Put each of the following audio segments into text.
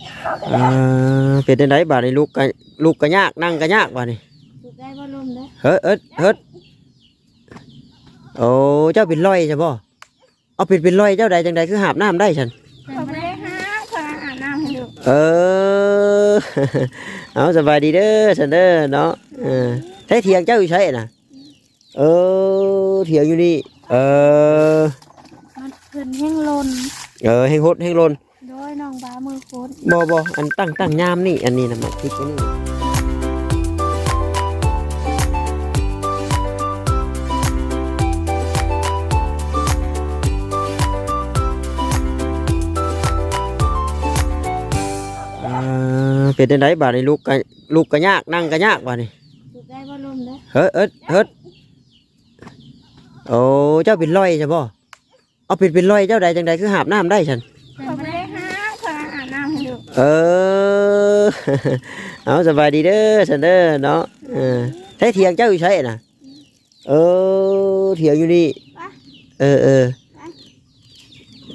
ອ່າ ເປັນຈັ່ງໃດບາດນີ້? ລຸກກະ ລຸກກະຍາກ ນັ່ງກະຍາກບາດນີ້. ເຮັດໄດ້ບໍ່ລົມເດ້? ເຮີດ ເຮີດ ເຮີດ. ໂອ້ ເຈົ້າເປັນລອຍຊະບໍ່? ເອົາ ເປັນ ເປັນລອຍເຈົ້າໃດຈັ່ງໃດ ຄືຫາບນ້ຳໄດ້ຊັ້ນ? ຂ້ອຍບໍ່ໄດ້ຫາບ ຂ້ອຍຫາບນ້ຳໃຫ້ລູກ. ເອີ ເອົາ ສະບາຍດີເດີຊັ້ນເດີເນາະ. ເອີ ໃຊ້ຖຽງເຈົ້າຢູ່ໃສນະ? ເອີ ຖຽງຢູ່ນີ້. ເອີ ມັນເພິ່ນແຮ່ງຫຼົ່ນ. ເອີ ແຮ່ງຫົດແຮ່ງຫຼົ່ນ. ໂດຍ ນ້ອງບາມືຄົນ. ບໍ່ ບໍ່ ອັນຕັ້ງ ຕັ້ງຍາມນີ້ ອັນນີ້ນະ ໝາກພິກອັນນີ້. ອ່າ ເປັນຈັ່ງໃດບາດນີ້? ລຸກກະ ລຸກກະຍາກ ນັ່ງກະຍາກບາດນີ້. ເຮັດໄດ້ບໍ່ລົມເດ້? ເຮີດ ເຮີດ ເຮີດ. ໂອ້ ເຈົ້າເປັນລອຍຊະບໍ່? ເອົາ ເປັນ ເປັນລອຍເຈົ້າໃດຈັ່ງໃດ ຄືຫາບນ້ຳໄດ້ຊັ້ນ? ຂ້ອຍບໍ່ໄດ້ຫາບ ຂ້ອຍຫາບນ້ຳໃຫ້ລູກ. ເອີ ເອົາ ສະບາຍດີເດີຊັ້ນເດີເນາະ. ເອີ ໃຊ້ຖຽງເຈົ້າຢູ່ໃສນະ? ເອີ ຖຽງຢູ່ນີ້. ໄປ ເອີ ເອີ ໄປ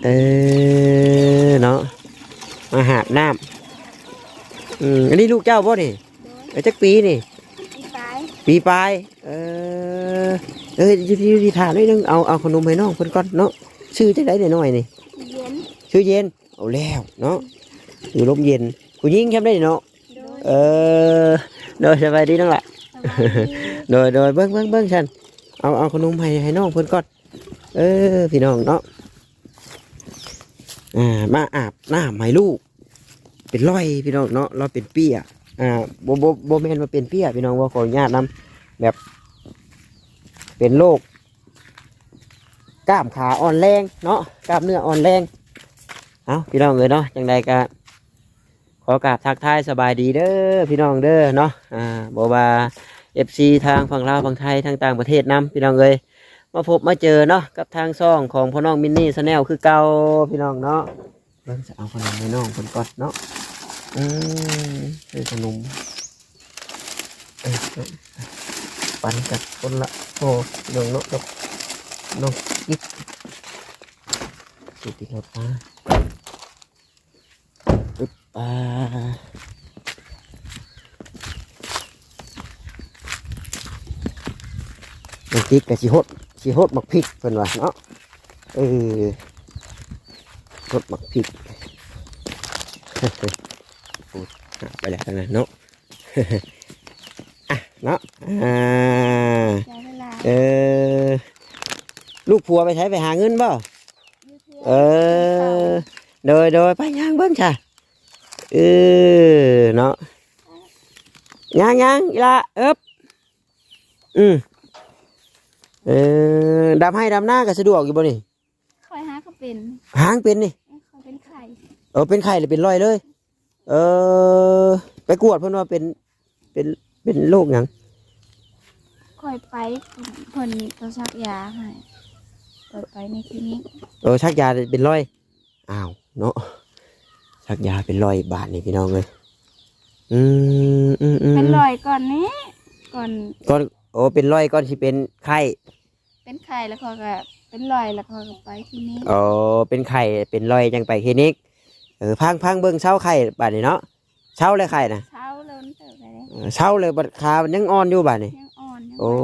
ເອີ ເນາະ ມາຫາບນ້ຳ. ອືມ ອັນນີ້ລູກເຈົ້າບໍ່ນີ້? ໂດຍ ເອີ ຈັກປີນີ້? ປີປາຍ ປີປາຍ. ເອີ ເອີ ຢູ່ທີ່ ຢູ່ທີ່ ຖ້າໜ້ອຍໜຶ່ງ ເອົາ ເອົາຂະໜົມໃຫ້ນ້ອງເພິ່ນກ່ອນເນາະ. ຊື່ຈັ່ງໃດນ້ອຍໆນີ້? ຊື່ເຢັນ ຊື່ເຢັນ. ເອົາແລ້ວເນາະ ຢູ່ລົມເຢັນ. ຜູ້ຍິງຊ່ຳໄດ້ເນາະ. ໂດຍ ເອີ ໂດຍ ສະບາຍດີນ້ອງຫຼ້າ. ສະບາຍດີ. ໂດຍ ໂດຍ ເບິ່ງ ເບິ່ງ ເບິ່ງຊັ້ນ ເອົາ ເອົາຂະໜົມໃຫ້ ໃຫ້ນ້ອງເພິ່ນກ່ອນ. ເອີ ພີ່ນ້ອງເນາະ ອ່າ ມາອາບນ້ຳໃຫ້ລູກ ເປັນລອຍພີ່ນ້ອງເນາະ ລາວເປັນເປ້ຍ. ອ່າ ບໍ່ ບໍ່ ບໍ່ແມ່ນວ່າເປັນເປ້ຍພີ່ນ້ອງ ຂໍອະນຸຍາດນຳ ແບບເປັນໂລກກ້າມຂາອ່ອນແຮງເນາະ ກ້າມເນື້ອອ່ອນແຮງ. ເອົ້າ ພີ່ນ້ອງເອີຍເນາະ ຈັ່ງໃດກະ ຂໍກາບທັກທາຍສະບາຍດີເດີພີ່ນ້ອງເດີເນາະ. ອ່າ ບໍ່ວ່າເອັຟຊີທາງຝັ່ງລາວ ຝັ່ງໄທ ທາງຕ່າງປະເທດນຳ ພີ່ນ້ອງເອີຍ ມາພົບມາເຈີເນາະ ກັບທາງຊ່ອງຂອງພໍ່ນ້ອງມິນນີແຊນແນວຄືເກົ່າ ພີ່ນ້ອງເນາະ. ເບິ່ງ ຈະເອົາຂະໜົມໃຫ້ນ້ອງເພິ່ນກ່ອນເນາະ. ອືມ ຊື້ຂະໜົມ ເອີ ປັນກັນຄົນລະພໍ ພີ່ນ້ອງເນາະ ກັບນ້ອງອິດ ຊິຕິດລົດມາ. ອຶບ ອ່າ ນ້ອງຕິກກະຊິຫົດ ຊິຫົດໝາກພິກເພິ່ນວ່າເນາະ. ເອີ ຫົດໝາກພິກ ໂອ້ ຫາບໄປແລ້ວທາງນັ້ນເນາະ. ອ່ະ ເນາະ ອ່າ ເອີ ລູກຜົວໄປໃສ? ໄປຫາເງິນບໍ່? ເອີ ໂດຍ ໂດຍ ໄປຍ່າງເບິ່ງຊະ. ເອີ ເນາະ ຍ່າງໆ ອີ່ຫຼ້າ ເອິບ ອືມ ເອີ ດຳໄຮ່ດຳນາກໍສະດວກຢູ່ບໍ່ນີ້? ຂ້ອຍຫາກໍເປັນ ຫາກໍເປັນນີ້ ເອີ ຂ້ອຍເປັນໄຂ້ ເອີ ເປັນໄຂ້ແລ້ວເປັນລອຍເລີຍ. ເອີ ໄປກວດເພິ່ນວ່າເປັນ ເປັນ ເປັນໂລກຫຍັງ? ຂ້ອຍໄປ ເພິ່ນກໍສັກຢາໃຫ້ ຂ້ອຍໄປໃນຄລີນິກ. ເອີ ສັກຢາເປັນລອຍ. ອ້າວ ເນາະ ສັກຢາເປັນລອຍບາດນີ້ ພີ່ນ້ອງເອີຍ. ອືມ ອືມ ອືມ ເປັນລອຍກ່ອນນີ້ ກ່ອນ ກ່ອນ ໂອ້ ເປັນລອຍກ່ອນຊິເປັນໄຂ້. ເປັນໄຂ້ແລ້ວຂ້ອຍກໍເປັນລອຍ ແລ້ວຂ້ອຍກໍໄປຄລີນິກ. ອໍ ເປັນໄຂ້ເປັນລອຍຈັ່ງໄປຄລີນິກ. ເອີ ພັງ ພັງເບິ່ງເຊົາໄຂ້ບາດນີ້ເນາະ. ເຊົາແລ້ວໄຂ້ນະ? ເຊົາແລ້ວ ມັນເຕີບໄດ້ເດ້. ເອີ ເຊົາແລ້ວ ບັດຂາມັນຍັງອ່ອນຢູ່ບາດນີ້? ຍັງອ່ອນ ຍັງອ່ອນ.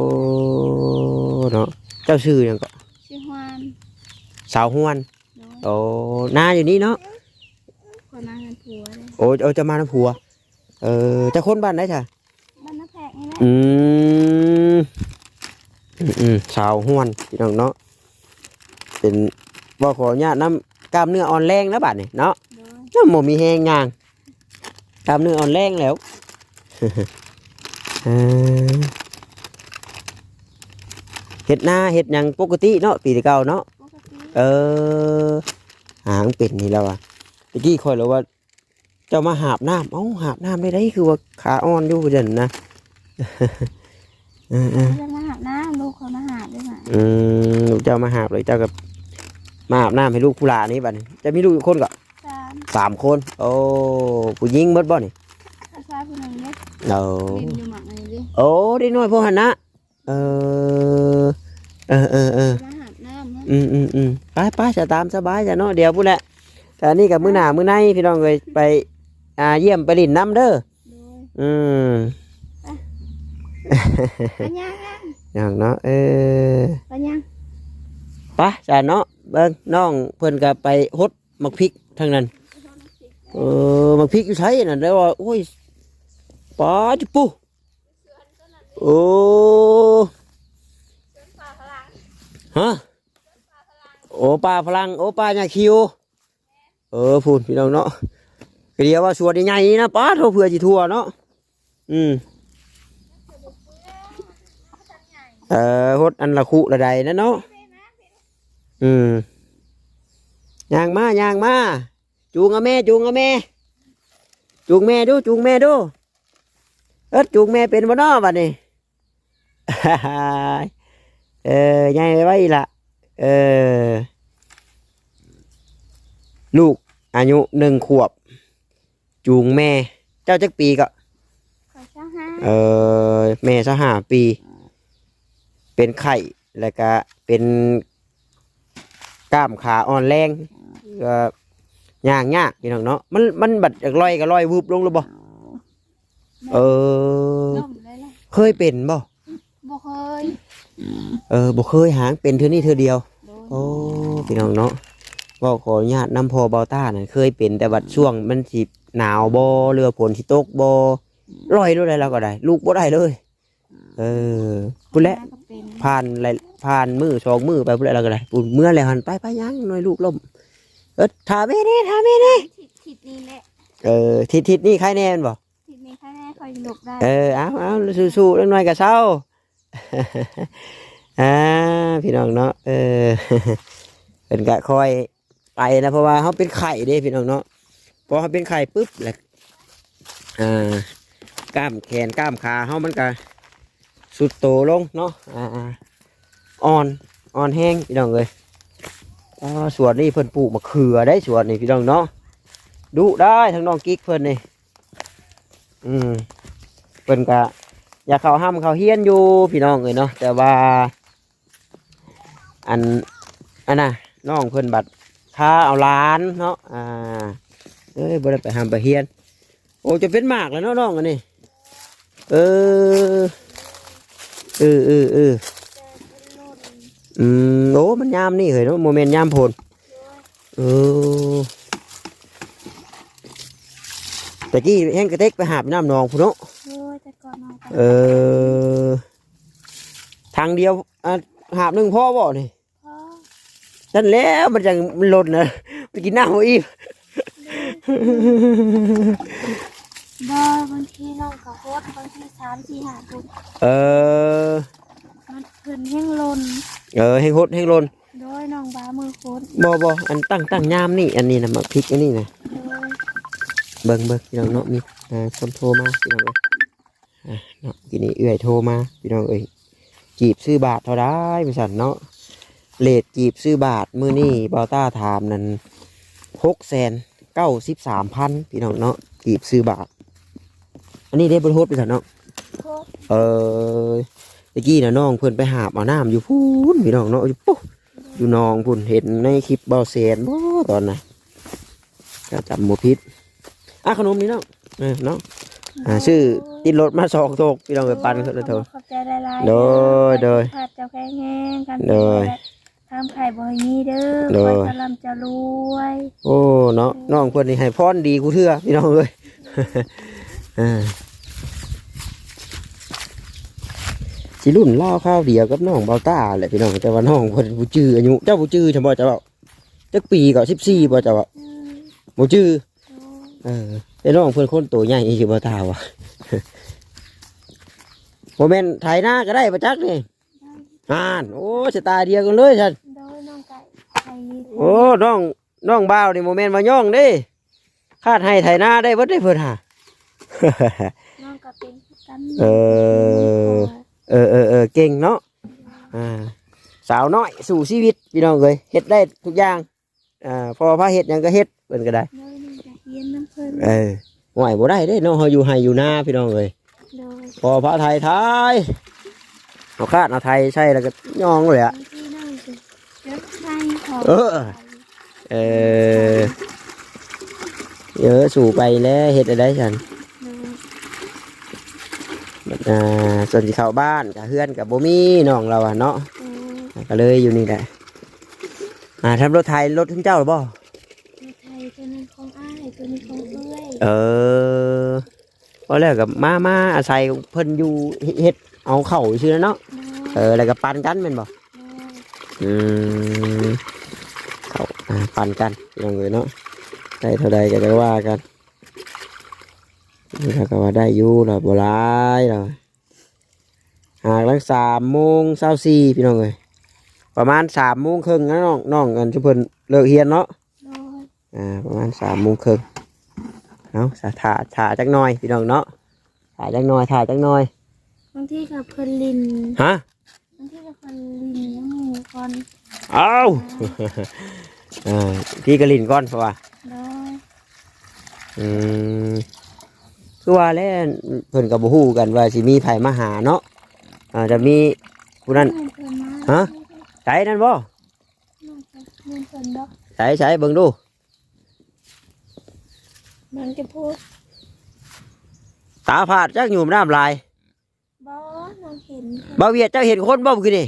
ໂອ້ ເນາະ ເຈົ້າຊື່ຫຍັງເກາະ? ຊື່ຮວນ ສາວຮວນ. ໂດຍ. ໂອ້ ນາຢູ່ນີ້ເນາະ? ຂ້ອຍມາເຮືອນຜົວເດ້. ໂອ້ ເຈົ້າມານຳຜົວ. ເອີ ເຈົ້າຄົນບ້ານໃດຊະ? ບ້ານນາແພກນີ້ແຫຼະ. ອືມ ອືມ ອືມ ສາວຮວນ ພີ່ນ້ອງເນາະ ເປັນ ເວົ້າຂໍອະນຸຍາດນຳ ກ້າມເນື້ອອ່ອນແຮງແລ້ວບາດນີ້ເນາະ. ໂດຍ. ຍັງບໍ່ມີແຮງຍ່າງ ກ້າມເນື້ອອ່ອນແຮງແລ້ວ. ເອີ ເຮັດນາເຮັດຫຍັງປົກກະຕິເນາະ ປີແຕ່ເກົ່າເນາະ? ປົກກະຕິ. ເອີ ຫາງເປັນນີ້ແລ້ວວ່າ ຕະກີ້ຂ້ອຍລະວ່າ ເຈົ້າມາຫາບນ້ຳ ເອົ້າ ຫາບນ້ຳໄດ້ໃດ ຄືວ່າຂາອ່ອນຢູ່ຈັ່ງຊັ້ນນະ. ເອີໆ ເຈົ້າມາຫາບນ້ຳ ລູກຂ້ອຍມາຫາບເດ້. ອືມ ລູກເຈົ້າມາຫາບ ແລ້ວເຈົ້າກໍມາຫາບນ້ຳໃຫ້ລູກຜູ້ຫຼ້ານີ້ບັດນີ້. ເຈົ້າມີລູກຈັກຄົນເກາະ? ສາມ ສາມຄົນ. ໂອ້ ຜູ້ຍິງໝົດບໍ່ນີ້? ຜູ້ຊາຍຜູ້ໜຶ່ງເດ້. ໂອ້ ຫຼິ້ນຢູ່ໝາກນີ້ເດ້. ໂອ້ ເດັກນ້ອຍພວກຫັ້ນນະ. ເອີ ເອີໆໆ ມາຫາບນ້ຳ. ອືມໆໆ ໄປໆ ຊະ ຕາມສະບາຍຊະເນາະ. ດຽວພຸ້ນແຫຼະ ກະອັນນີ້ກະມື້ໜ້າມື້ໃນ ພີ່ນ້ອງເອີຍ ໄປ ອ່າ ຢ້ຽມໄປຫຼິ້ນນຳເດີ. ໂດຍ ອືມ ໄປ ໄປຍ່າງໆ ຍ່າງເນາະ ເອີ ໄປຍ່າງ ໄປຊະເນາະ. ເບິ່ງນ້ອງເພິ່ນກໍໄປຫົດໝາກພິກທາງນັ້ນ. ເອີ ໝາກພິກຢູ່ໃສນັ້ນ ແຕ່ວ່າ ໂອ້ຍ ປາດຕິປູ ໂອ້ ຮະ ໂອ້ ປ່າຝຣັ່ງ ໂອ້ ປ່າຫຍ້າຄີວ. ເອີ ພຸ້ນພີ່ນ້ອງເນາະ ກະດຽວວ່າສວນໃຫຍ່ໆນະ ປາດໂທ້ ເພື່ອຊິທົ່ວເນາະ. ອືມ ເອີ ຫົດອັນລະຄຸລະໃດນັ້ນເນາະ. ອືມ ຍ່າງມາ ຍ່າງມາ ຈູງເອົາແມ່ ຈູງເອົາແມ່ ຈູງແມ່ດູ ຈູງແມ່ດູ. ເອີ ຈູງແມ່ເປັນບໍ່ນໍບັດນີ້? ເອີ ໃຫຍ່ໄວໆລະ. ເອີ ລູກອາຍຸໜຶ່ງຂວບ ຈູງແມ່. ເຈົ້າຈັກປີເກາະ? ຂ້ອຍຊາວຫ້າ. ເອີ ແມ່ຊາວຫ້າປີ ເປັນໄຂ້ ແລ້ວກະເປັນກ້າມຂາອ່ອນແຮງ ກໍຍ່າງຍາກພີ່ນ້ອງເນາະ. ມັນ ມັນບັດຢາກລອຍກໍລອຍວືບລົງແລ້ວບໍ່? ເອີ ລົ້ມເລີຍລະ. ເຄີຍເປັນບໍ່? ບໍ່ເຄີຍ. ເອີ ບໍ່ເຄີຍຫາ ເປັນເທື່ອນີ້ເທື່ອດຽວ. ໂດຍ. ໂອ້ ພີ່ນ້ອງເນາະ ເວົ້າຂໍອະນຸຍາດນຳພໍ່ເບົາຕ້ານັ້ນ ເຄີຍເປັນ ແຕ່ບັດຊ່ວງມັນຊິໜາວບໍ່ ຫຼືວ່າຝົນຊິຕົກບໍ່ ລອຍໂລດໃດ ລາວກໍໄດ້ ລຸກບໍ່ໄດ້ເລີຍ. ເອີ ພຸ້ນແຫຼະ ຜ່ານຫຼາຍ ຜ່ານມື້ສອງມື້ໄປພຸ້ນແຫຼະ ລາວກໍໄດ້. ພຸ້ນ ເມືອແລ້ວຫັ້ນ ໄປໆ ຍ່າງໜ້ອຍ ລູກລົ້ມ. ເອີ ຖ້າແມ່ແດ່ ຖ້າແມ່ແດ່. ທິດ ທິດນີ້ແຫຼະ. ເອີ ທິດ ທິດນີ້ໄຄແນ່ແມ່ນບໍ່? ທິດນີ້ໄຄແນ່ ຂ້ອຍລຸກໄດ້. ເອີ ເອົາ ເອົາ ສູ້ໆ ຈັກໜ້ອຍກໍເຊົາ. ອ່າ ພີ່ນ້ອງເນາະ ເອີ ເພິ່ນກະຄ່ອຍໄປນະ ເພາະວ່າເຮົາເປັນໄຂ້ເດ້ພີ່ນ້ອງເນາະ. ພໍເຮົາເປັນໄຂ້ປຶບ ແລ້ວ ອ່າ ກ້າມແຂນກ້າມຂາເຮົາມັນກະຊຸດໂຕລົງເນາະ. ອ່າ ອ່ອນ ອ່ອນແຮງພີ່ນ້ອງເອີຍ. ອໍ ສວນນີ້ເພິ່ນປູກມະເຂືອໄດ໋ ສວນນີ້ພີ່ນ້ອງເນາະ. ດຸໄດ໋ ທາງນ້ອງກິກເພິ່ນນີ້. ອືມ ເພິ່ນກະຢາກເຂົ້າຮ່ຳເຂົ້າຮຽນຢູ່ພີ່ນ້ອງເອີຍເນາະ ແຕ່ວ່າ ອັນ ອັນນ່າ ນ້ອງເພິ່ນບັດພາເອົາຫຼານເນາະ. ອ່າ ເອີຍ ບໍ່ໄດ້ໄປຮ່ຳໄປຮຽນ. ໂອ້ ຈະເປັນໝາກແລ້ວເນາະນ້ອງອັນນີ້. ເອີ ເອີ ເອີ ເອີ ອືມ ໂອ້ ມັນຍາມນີ້ເຮີ້ຍເນາະ ບໍ່ແມ່ນຍາມຝົນ. ເອີ ແຕ່ກີ້ແຮ່ງກະເຕັກໄປຫາບນ້ຳໜອງພຸ້ນເນາະ. ໂດຍ ແຕ່ກ່ອນເຮົາໄປ ເອີ ຖັງດຽວ ອ່າ ຫາບໜຶ່ງພໍບໍ່ນີ້? ພໍ. ນັ້ນແຫຼະ ມັນຈັ່ງ ມັນລົ້ນນະ ໄປກິນນ້ຳບໍ່ອີ່ມ. ບໍ່ ບາງທີນ້ອງກໍຫົດ ບາງທີສາມ ສີ່ ຫ້າພຸ້ນ. ເອີ ມັນ ເພິ່ນແຮ່ງລົ້ນ. ເອີ ແຮ່ງຫົດແຮ່ງຫຼົ່ນ. ໂດຍ ນ້ອງບາມືຄົນ. ບໍ່ ບໍ່ ອັນຕັ້ງ ຕັ້ງຍາມນີ້ ອັນນີ້ນະ ໝາກພິກອັນນີ້ນະ. ໂດຍ ເບິ່ງ ເບິ່ງ ພີ່ນ້ອງເນາະ ມີ ອ່າ ຄົນໂທມາ ພີ່ນ້ອງເອີຍ. ອ່າ ເນາະ ກີ້ນີ້ເອື້ອຍໂທມາ ພີ່ນ້ອງເອີຍ ຈີບຊື້ບາດເທົ່າໃດວ່າຊັ້ນເນາະ. ເລດຈີບຊື້ບາດມື້ນີ້ ບ່າວຕ້າຖາມນັ້ນ ຫົກແສນເກົ້າສິບສາມພັນ ພີ່ນ້ອງເນາະ ຈີບຊື້ບາດ. ອັນນີ້ເດ້ ບໍ່ໄດ້ຫົດວ່າຊັ້ນເນາະ. ເອີ ຕະກີ້ນະ ນ້ອງເພິ່ນໄປຫາບເອົານ້ຳຢູ່ພຸ້ນ ພີ່ນ້ອງເນາະ ຢູ່ປຸ ຢູ່ໜອງພຸ້ນ ເຫັນໃນຄລິບບ່າວແສນບໍ່ຕອນນະ ຖ້າຈຳບໍ່ຜິດ. ອ່ະ ຂະໜົມນີ້ເນາະ ເອີ ເນາະ ອ່າ ຊື້ຕິດລົດມາສອງຖົງ ພີ່ນ້ອງເອີຍ ປັນຄົນລະຖົງ. ຂອບໃຈຫຼາຍໆ. ໂດຍ ໂດຍ ສຸຂະພາບເຈົ້າແຂງແຮງ ຄວາມເຈັບ ໂດຍ ຄວາມໄຂ້ບໍ່ໃຫ້ມີເດີ. ໂດຍ ຂໍໃຫ້ເຈົ້າລ່ຳເຈົ້າລວຍ. ໂອ້ ເນາະ ນ້ອງເພິ່ນນີ້ໃຫ້ພອນດີກູເທື່ອ ພີ່ນ້ອງເອີຍ. ອ່າ ຊິລຸ້ນລາວຄາວດຽວກັບນ້ອງບ່າວຕ້າແຫຼະ ພີ່ນ້ອງ ແຕ່ວ່ານ້ອງເພິ່ນບໍ່ຈື່ອາຍຸ. ເຈົ້າບໍ່ຈື່ຊັ້ນບໍ່ ເຈົ້າເວົ້າ? ຈັກປີກໍ ສິບສີ່ບໍ່ ເຈົ້າວ່າ? ອືມ ບໍ່ຈື່. ໂດຍ ເອີ ແຕ່ນ້ອງເພິ່ນຄົນໂຕໃຫຍ່ຊິບໍ່ຕາວ່າ ບໍ່ແມ່ນໄຖນາກໍໄດ້ບໍ່ຈັກນີ້. ໄດ້ ອ່ານ ໂອ້ ສະຕາຍດຽວກັນເລີຍຊັ້ນ. ໂດຍ ນ້ອງກໍໄຖ. ໂອ້ ນ້ອງ ນ້ອງບ່າວນີ້ບໍ່ແມ່ນວ່າຍ່ອງເດ້ ຄາດໄຮ່ໄຖນາໄດ້ເບິດເດ້ເພິ່ນຫາ. ນ້ອງກໍເປັນຄືກັນ. ເອີ ເອີ ເອີ ເອີ ເກັ່ງເນາະ. ອ່າ ສາວນ້ອຍສູ້ຊີວິດ ພີ່ນ້ອງເອີຍ ເຮັດໄດ້ທຸກຢ່າງ. ອ່າ ພໍ່ພາເຮັດຫຍັງກໍເຮັດ ເພິ່ນກໍໄດ້. ໂດຍ ນ້ອງກໍຮຽນນຳເພິ່ນ. ເອີ ໂອ້ຍ ບໍ່ໄດ້ເດ້ເນາະ ເຮົາຢູ່ໄຮ່ຢູ່ນາ ພີ່ນ້ອງເອີຍ. ໂດຍ ພໍ່ພາໄຖໄຖ ເອົາຄາດເອົາໄຖໃສ່ແລ້ວກໍຍ່ອງເລີຍອະ. ບາງທີນ້ອງຊິເກັບໄຂ່ຂອງ ເອີ ເອີ ເອີ. ເອີ ສູ້ໄປແລ້ວ ເຮັດແນວໃດຊັ້ນ? ໂດຍ ບັດ ອ່າ ສ່ວນຊິເຂົ້າບ້ານກະເຮືອນກະບໍ່ມີ ນ້ອງລາວວ່າເນາະ. ໂດຍ ກະເລີຍຢູ່ນີ້ແຫຼະ. ອ່າ ທຳລົດໄຖ ລົດຂອງເຈົ້າບໍ? ລົດໄຖໂຕນັ້ນຂອງອ້າຍ ໂຕນີ້ຂອງເອື້ອຍ. ເອີ ພໍແລ້ວກໍມາ ມາອາໄສເພິ່ນຢູ່ ເຮັດ ເຮັດເອົາເຂົ້າຊື່ນະເນາະ. ໂດຍ ເອີ ແລ້ວກໍປັນກັນແມ່ນບໍ່? ໂດຍ ອືມ ເຂົ້າ ອ່າ ປັນກັນພີ່ນ້ອງເອີຍເນາະ ໄດ້ເທົ່າໃດກໍຈັ່ງວ່າກັນ. ແລ້ວກໍວ່າໄດ້ຢູ່ລະ ບໍ່ຫຼາຍລະ ຫາກຫຼັງສາມໂມງຊາວສີ່ ພີ່ນ້ອງເອີຍ ປະມານສາມໂມງເຄິ່ງນະນ້ອງ ນ້ອງອັນຊຸມເພິ່ນເລີກຮຽນເນາະ. ໂດຍ ອ່າ ປະມານສາມໂມງເຄິ່ງ. ເອົາ ຖ້າ ຖ້າຈັກໜ່ອຍພີ່ນ້ອງເນາະ ຖ້າຈັກໜ່ອຍ ຖ້າຈັກໜ່ອຍ. ບາງທີກໍເພິ່ນຫຼິ້ນ ຮະ? ບາງທີກໍເພິ່ນຫຼິ້ນນຳໝູ່ກ່ອນ. ເອົ້າ ເອີ ບາງທີກໍຫຼິ້ນກ່ອນເພາະວ່າ ໂດຍ ອືມ ຄືວ່າແຫຼະ ເພິ່ນກໍບໍ່ຮູ້ກັນວ່າຊິມີໃຜມາຫາເນາະ. ອາດຈະມີຜູ້ນັ້ນ ເພິ່ນມາ ຮະ? ໃສນັ້ນບໍ່? ໜ້າຈະແມ່ນເພິ່ນດອກ. ໃສ ໃສ ເບິ່ງດູ ມັນຈະໂພດ ຕາຝາດຈັກ ຫຍຸ້ມນ້ຳຫຼາຍ. ບໍ່ ນ້ອງເຫັນ ບ່າວວຽດ ເຈົ້າເຫັນຄົນບໍ່ມື້ຄືນນີ້?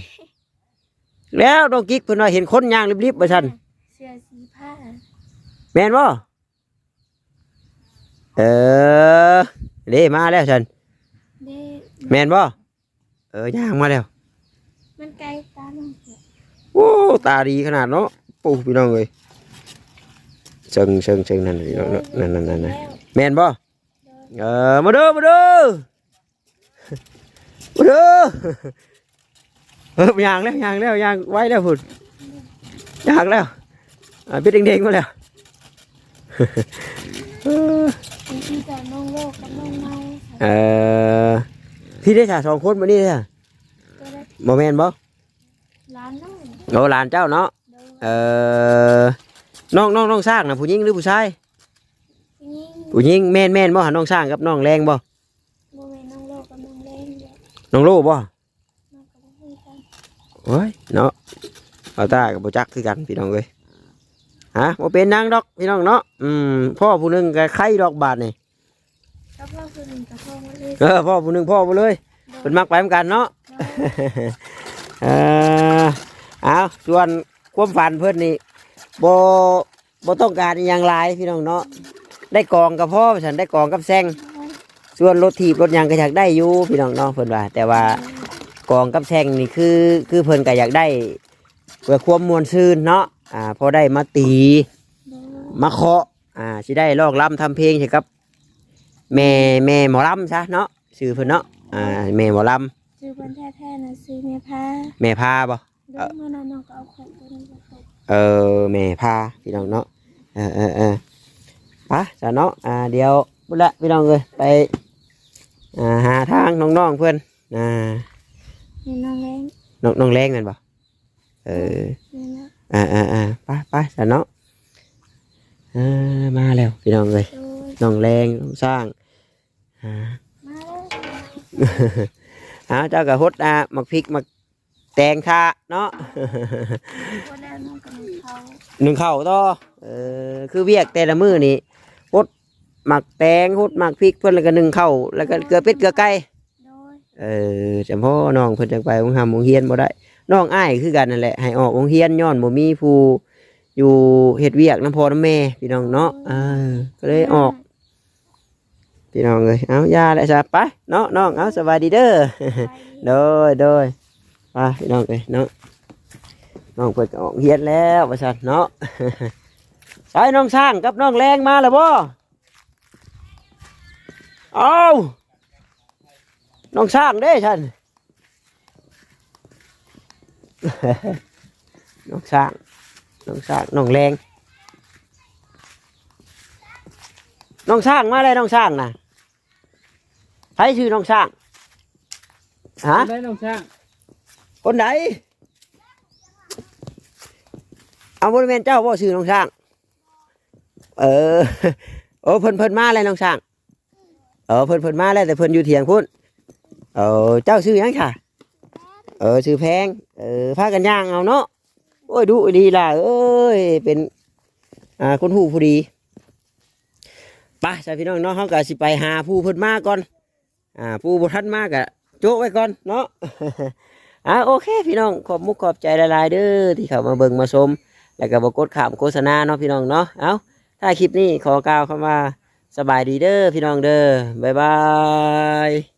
ແລ້ວນ້ອງກິກເພິ່ນວ່າເຫັນຄົນຍ່າງລິບໆວ່າຊັ້ນ. ເສື້ອສີຟ້າ ແມ່ນບໍ່? ເອີ ເດ້ ມາແລ້ວຊັ້ນ ເດ້ ແມ່ນບໍ່? ເອີ ຍ່າງມາແລ້ວ ມັນໄກຕານ້ອງ. ໂອ້ ຕາດີຂະໜາດເນາະ. ໂອ້ ພີ່ນ້ອງເອີຍ ເຊິ່ງ ເຊິ່ງ ເຊິ່ງ ນັ້ນພີ່ນ້ອງເນາະ ເອີ ນັ້ນໆໆ ແມ່ນບໍ່? ໂດຍ ເອີ ມາເດີ ມາເດີ ມາເດີ. ເອີ ຍ່າງແລ້ວ ຍ່າງແລ້ວ ຍ່າງໄວແລ້ວພຸ້ນ ຍ່າງແລ້ວ ອ່າ ເປັນເດັງໆມາແລ້ວ. ເອີ ມີແຕ່ນ້ອງໂລກກັບນ້ອງເມົາ. ເອີ ພີ່ໄດ້ສາສອງຄົນບັດນີ້ເດ້ ໂຕໃດ? ບໍ່ແມ່ນບໍ່? ຫຼານນ້ອງ ໂອ້ ຫຼານເຈົ້າເນາະ. ໂດຍ ເອີ ນ້ອງ ນ້ອງ ນ້ອງຊ້າງນະ ຜູ້ຍິງຫຼືຜູ້ຊາຍ? ຜູ້ຍິງ ຜູ້ຍິງ. ແມ່ນ ແມ່ນບໍ່ ນ້ອງຊ້າງກັບນ້ອງແລງບໍ່? ບໍ່ແມ່ນ ນ້ອງໂລກກັບນ້ອງແລງເດ້. ນ້ອງໂລບໍ່? ນ້ອງກໍບໍ່ຮູ້ກັນ. ໂອ້ຍເນາະ ເອົາຕາກໍບໍ່ຈັກຄືກັນພີ່ນ້ອງເອີຍ. ຮະ ບໍ່ເປັນຫຍັງດອກພີ່ນ້ອງເນາະ. ອືມ ພໍ້ຜູ້ໜຶ່ງກໍໄຄດອກບາດນີ້ ກໍພໍ້ຜູ້ໜຶ່ງກໍພໍ້ໝົດເລີຍ. ເອີ ພໍ້ຜູ້ໜຶ່ງພໍ້ໝົດເລີຍ. ໂດຍ ເພິ່ນມັກໄປນຳກັນເນາະ. ໂດຍ ເອີ ເອົາ ສ່ວນຄວາມຝັນເພິ່ນນີ້ ບໍ່ ບໍ່ຕ້ອງການອີ່ຫຍັງຫຼາຍພີ່ນ້ອງເນາະ ໄດ້ກອງກໍພໍວ່າຊັ້ນ ໄດ້ກອງກັບແຊງ. ໂດຍ ສ່ວນລົດຖີບລົດຫຍັງກໍຢາກໄດ້ຢູ່ພີ່ນ້ອງເນາະ ເພິ່ນວ່າ ແຕ່ວ່າ ໂດຍ ກອງກັບແຊງນີ້ ຄື ຄືເພິ່ນກໍຢາກໄດ້ເພື່ອຄວາມມ່ວນຊື່ນເນາະ. ອ່າ ພໍໄດ້ມາຕີ ໂດຍ ມາເຄາະ ອ່າ ຊິໄດ້ຮ້ອງລຳທຳເພງໃສ່ກັບ ແມ່ ແມ່ໝໍລຳຊະເນາະ ຊື່ເພິ່ນເນາະ. ອ່າ ແມ່ໝໍລຳ ຊື່ເພິ່ນແທ້ໆນະຊື່ແມ່ພາ. ແມ່ພາບໍ່? ໂດຍ ເອີ ມື້ນັ້ນນ້ອງກໍເອົາຂອງຕົວນີ້ມາໃຫ້. ເອີ ແມ່ພາພີ່ນ້ອງເນາະ. ເອີໆໆ ໄປຊະເນາະ. ອ່າ ດຽວພຸ້ນລະພີ່ນ້ອງເອີຍ ໄປ ອ່າ ຫາທາງນ້ອງໆເພິ່ນ. ອ່າ ແມ່ນນ້ອງແລງ ນ້ອງ ນ້ອງແລງແມ່ນບໍ່? ເອີ ແມ່ນແລ້ວ. ອ່າໆໆ ໄປ ໄປຊະເນາະ. ເອີ ມາແລ້ວພີ່ນ້ອງເອີຍ. ໂດຍ ນ້ອງແລງ ນ້ອງຊ້າງ. ອ່າ ມາແລ້ວ. ເອົາ ເຈົ້າກໍຫົດ ອ່າ ໝາກພິກ ໝາກແຕງຖ້າເນາະ. ພໍແລ້ວນ້ອງກໍໜຶ້ງເຂົ້າ ໜຶ້ງເຂົ້າຕໍ່. ເອີ ຄືວຽກແຕ່ລະມື້ນີ້ ຫົດໝາກແຕງ ຫົດໝາກພິກເພິ່ນ ແລ້ວກໍໜຶ້ງເຂົ້າ ແລ້ວກໍເກືອເປັດເກືອໄກ່. ໂດຍ ເອີ ຈຳພໍນ້ອງເພິ່ນຈັ່ງໄປໂຮງຮ່ຳໂຮງຮຽນບໍ່ໄດ້. ນ້ອງອ້າຍຄືກັນນັ້ນແຫຼະ ໃຫ້ອອກໂຮງຮຽນ ຍ້ອນບໍ່ມີຜູ້ຢູ່ເຮັດວຽກນຳພໍ່ນຳແມ່ພີ່ນ້ອງເນາະ. ໂດຍ ເອີ ກໍເລີຍອອກ ພີ່ນ້ອງເອີຍ. ເອົາ ຢ່າແຫຼະຊະ ໄປເນາະນ້ອງ. ເອົາ ສະບາຍດີເດີ. ສະບາຍດີ. ໂດຍ ໂດຍ ໄປພີ່ນ້ອງເອີຍເນາະ. ນ້ອງເພິ່ນກໍອອກຮຽນແລ້ວວ່າຊັ້ນເນາະ. ໃສ ນ້ອງຊ້າງກັບນ້ອງແລງມາແລ້ວບໍ່? ເອົ້າ ນ້ອງຊ້າງເດ້ຊັ້ນ ນ້ອງຊ້າງ ນ້ອງຊ້າງ ນ້ອງແລງ ນ້ອງຊ້າງມາແລ້ວ ນ້ອງຊ້າງນະ. ໃຜຊື່ນ້ອງຊ້າງ? ຮະ? ຄົນໃດນ້ອງຊ້າງ? ຄົນໃດ? ເອົາ ບໍ່ແມ່ນເຈົ້າບໍ່ຊື່ນ້ອງຊ້າງ? ເອີ ໂອ້ ເພິ່ນ ເພິ່ນມາແລ້ວນ້ອງຊ້າງ. ເອີ ເພິ່ນ ເພິ່ນມາແລ້ວ ແຕ່ເພິ່ນຢູ່ຖຽງພຸ້ນ. ເອີ ເຈົ້າຊື່ຫຍັງຄະ? ເອີ ຊື່ແພງ. ເອີ ພາກັນຍ່າງເອົາເນາະ. ໂອ້ຍ ດຸອີ່ຫຼີຫຼ້າເອີຍ ເປັນ ອ່າ ຄົນຮູ້ຜູ້ດີ. ໄປຊະພີ່ນ້ອງເນາະ ເຮົາກໍຊິໄປຫາຜູ້ເພິ່ນມາກ່ອນ ອ່າ ຜູ້ບໍ່ທັນມາກໍໂຈະໄວ້ກ່ອນເນາະ ອ່າ ໂອເຄພີ່ນ້ອງ ຂອບມຸກຂອບໃຈຫຼາຍໆເດີ ທີ່ເຂົ້າມາເບິ່ງມາຊົມ ແລ້ວກໍບໍ່ກົດຂ້າມໂຄສະນາເນາະພີ່ນ້ອງເນາະ ເອົ້າ ທ້າຍຄລິບນີ້ຂໍກ່າວຄຳວ່າ ສະບາຍດີເດີພີ່ນ້ອງເດີ ບາຍບາຍ.